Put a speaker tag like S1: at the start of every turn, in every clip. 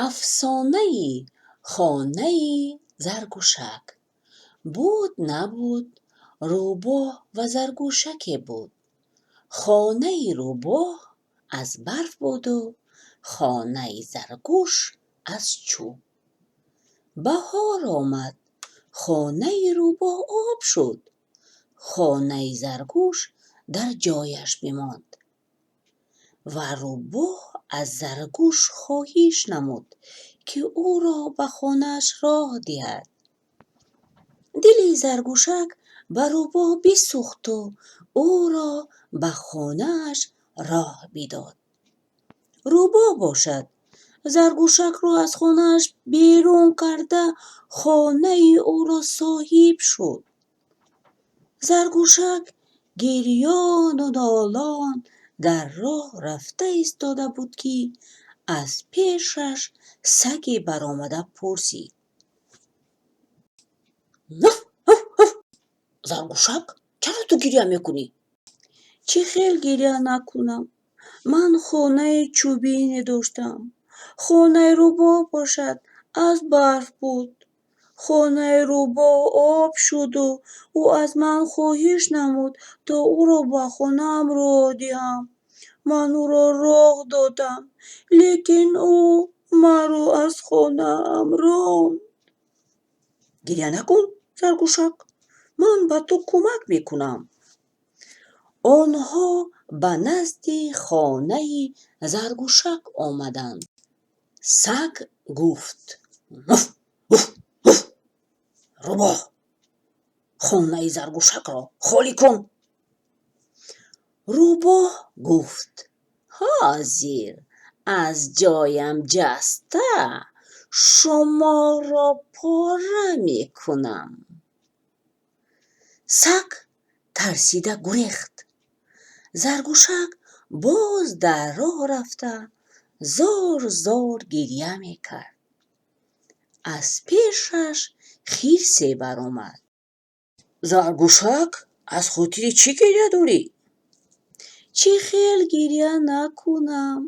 S1: Афсонаи хонаи Заргӯшак. Буд, набуд, рӯбоҳ ва заргӯшаке буд. Хонаи рӯбоҳ аз барф буду хонаи заргӯш аз чӯб. Баҳор омад, хонаи рӯбоҳ об шуд. Хонаи заргӯш дар ҷояш бимонд. Ва рӯбоҳ аз заргӯш хоҳиш намуд, ки ӯро ба хонааш роҳ диҳад. Дили заргӯшак ба рӯбоҳ бисӯхту ӯро ба хонааш роҳ бидод. Рӯбоҳ бошад, заргӯшакро аз хонааш берун карда, хонаи ӯро соҳиб шуд. Заргӯшак гирёну нолон дар роҳ рафта истода буд, ки аз пешаш саге баромада пурсид: «Вуф, вуф, вуф! Заргӯшак, чаро ту гиря мекунӣ?» Чӣ хел гиря накунам? Ман хонаи чӯбине доштам. Хонаи рӯбоҳ бошад, аз барф буд. Хонаи рӯбоҳ об шуду ӯ аз ман хоҳиш намуд, то ӯро ба хонаам роҳ диҳам. Ман ӯро роҳ додам, лекин ӯ маро аз хонаам ронд. Гиря накун, Заргӯшак, ман ба ту кӯмак мекунам. Онҳо ба назди хонаи Заргӯшак омаданд. Саг гуфт: «Вуф, вуф, вуф! Рӯбоҳ, хонаи Заргӯшакро холӣ кун!» Рӯбоҳ гуфт: «Ҳозир аз ҷоям ҷаста шуморо пора мекунам.» Саг тарсида гурехт. Заргӯшак боз дар роҳ рафта зор-зор гиря мекард. Аз пешаш хирсе баромад. Заргӯшак, аз хотири чӣ гиря дорӣ? Чӣ хел гиря накунам?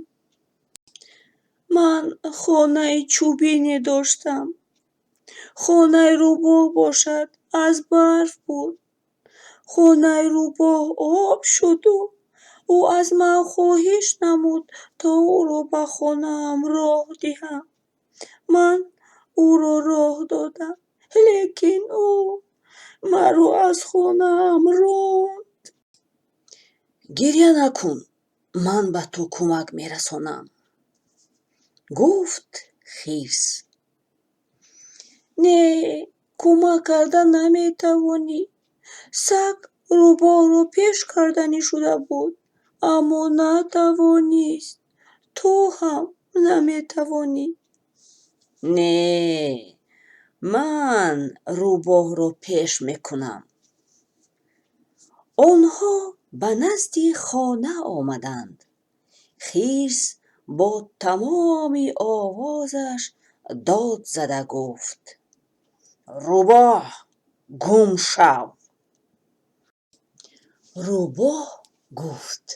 S1: Ман хонаи чӯбине доштам. Хонаи рӯбоҳ бошад, аз барф буд. Хонаи рӯбоҳ об шуду ӯ аз ман хоҳиш намуд, то ӯро ба хонаам роҳ диҳам. Ман ӯро роҳ додам, лекин ӯ маро аз хонаам ронд. Гиря накун, ман ба ту кӯмак мерасонам, гуфт хирс. Не, кӯмак карда наметавонӣ. Саг рӯбоҳро пеш карданӣ шуда буд, аммо натавонист. Ту ҳам наметавонӣ. Не, ман рӯбоҳро пеш мекунам. Онҳо ба назди хона омаданд. Хирс бо тамоми овозаш дод зада гуфт: «Рӯбоҳ, гум шав!» Рӯбоҳ гуфт: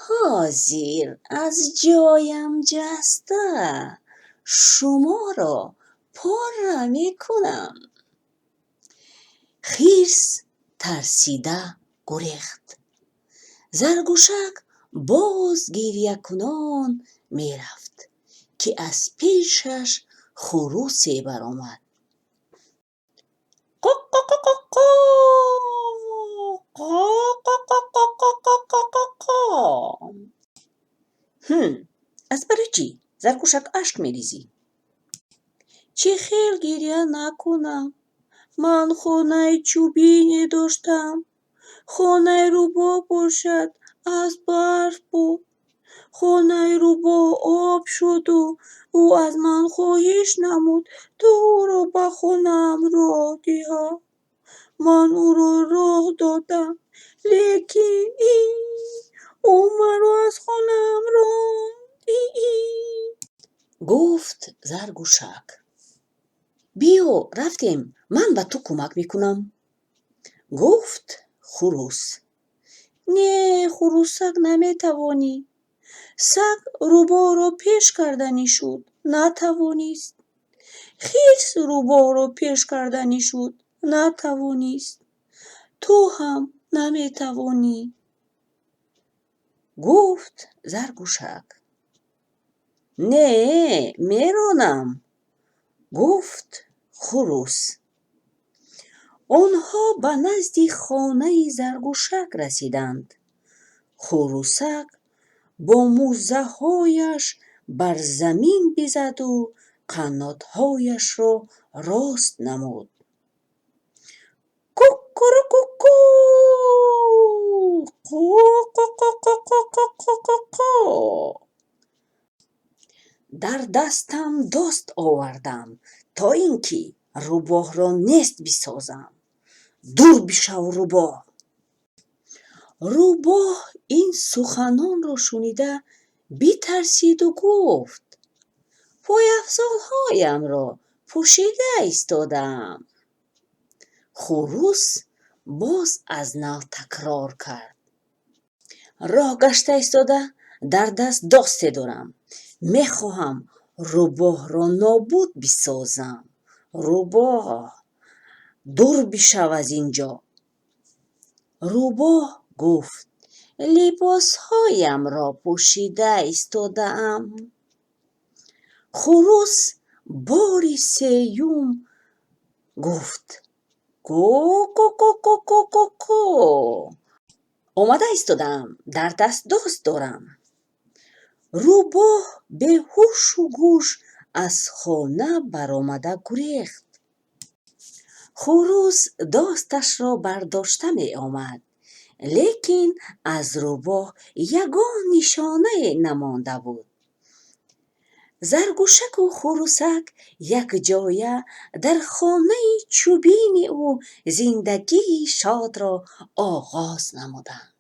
S1: «Ҳозир аз ҷоям ҷаста шуморо пора мекунам.» Хирс тарсида гурехт. Заргӯшак боз гирякунон мерафт, ки аз пешаш хурусе баромад. Қоқ-қоқ-қоқ-қоқ, қоқ-қоқ-қоқ-қоқ-қоқ-қоқ. Аз барои чӣ, Заргӯшак, ашк мерезӣ? Чӣ хел гиря накунам? Ман хонаи чӯбине доштам. Хонаи рӯбоҳ бошад, аз барф буд. Хонаи рӯбоҳ об шуду ӯ аз ман хоҳиш намуд, то ӯро ба хонаам роҳ диҳам. Ман ӯро роҳ додам, лекин ӯ маро аз хонаам ронд. Гуфт Заргӯшак. Биё, рафтем, ман ба ту кӯмак мекунам, гуфт хурӯс. Не, хурӯсак, наметавонӣ. Саг рӯбоҳро пеш карданӣ шуд, натавонист. Хирс рӯбоҳро пеш карданӣ шуд, натавонист. Ту ҳам наметавонӣ, гуфт Заргӯшак. Не, меронам, гуфт хурӯс. Онҳо ба назди хонаи Заргӯшак расиданд. Хурӯсак бо муззаҳояш бар замин бизаду қанотҳояшро рост намуд. Кукурукуку, қу-қу-қу-қу-қу-қу-қу! Дар дастам дост овардам, то ин ки рӯбоҳро нест бисозам. Дур бишав, рӯбоҳ! Рӯбоҳ ин суханонро шунида битарсиду гуфт: Пойафзолҳоямро пӯшида истодаам. Хурӯс боз аз нав такрор кард: Роҳ гашта истода, дар даст досте дорам. Мехоҳам рӯбоҳро нобуд бисозам. Рӯбоҳ, дур бишав аз ин ҷо! Рӯбоҳ гуфт: Либосҳоямро пӯшида истодаам. Хурӯс бори сеюм гуфт: Ку-ку-ку-ку-ку-ку-ку! Омада истодаам, дар даст дост дорам. Рӯбоҳ беҳушу гӯш аз хона баромада гурехт. Хурӯс досташро бардошта меомад, лекин аз рӯбоҳ ягон нишонае намонда буд. Заргӯшаку хурӯсак якҷоя дар хонаи чӯбини ӯ зиндагии шодро оғоз намуданд.